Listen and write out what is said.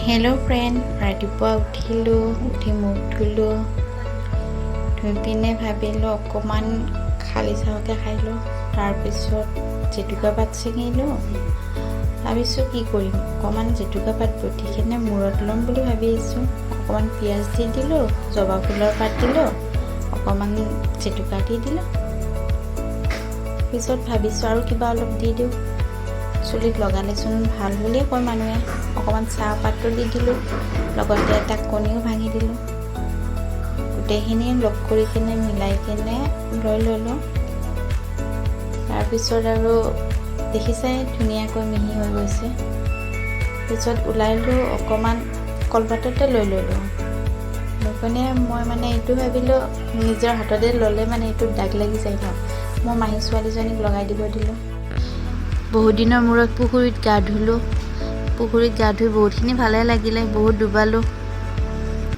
Hello' friend, ৰাতিপুৱা উঠিলোঁ, উঠি মুখ ধুলোঁ। ধুই পিনে ভাবিলোঁ অকণমান খালী চাহকে খাই লওঁ। তাৰপিছত জেতুকা পাত ছিঙিলোঁ। ভাবিছোঁ কি কৰিম, অকণমান জেতুকা পাত বটি কিনে মূৰত ল'ম বুলি ভাবি আছোঁ। অকণমান পিঁয়াজ দি দিলোঁ, জবা ফুলৰ পাত দিলোঁ, অকণমান জেতুকা দি দিলোঁ। পিছত ভাবিছোঁ আৰু কিবা অলপ দি দিওঁ, চুলিত লগালেচোন ভাল বুলিয়ে কয় মানুহে। অকণমান চাহপাতো দি দিলোঁ, লগতে এটা কণীও ভাঙি দিলোঁ। গোটেইখিনি লগ কৰি কিনে, মিলাই কিনে লৈ ল'লোঁ। তাৰপিছত আৰু দেখিছাই, ধুনীয়াকৈ মিহি হৈ গৈছে। পিছত ওলালোঁ, অকণমান কলপাততে লৈ ল'লোঁ। লৈ পিনে মই মানে এইটো ভাবিলোঁ, নিজৰ হাততে ল'লে মানে এইটোত দাগ লাগি যায় ন। মই মাহী ছোৱালীজনীক লগাই দিব দিলোঁ। বহুত দিনৰ মূৰত পুখুৰীত গা ধুলোঁ। পুখুৰীত গা ধুই বহুতখিনি ভালে লাগিলে, বহুত ডুবালোঁ।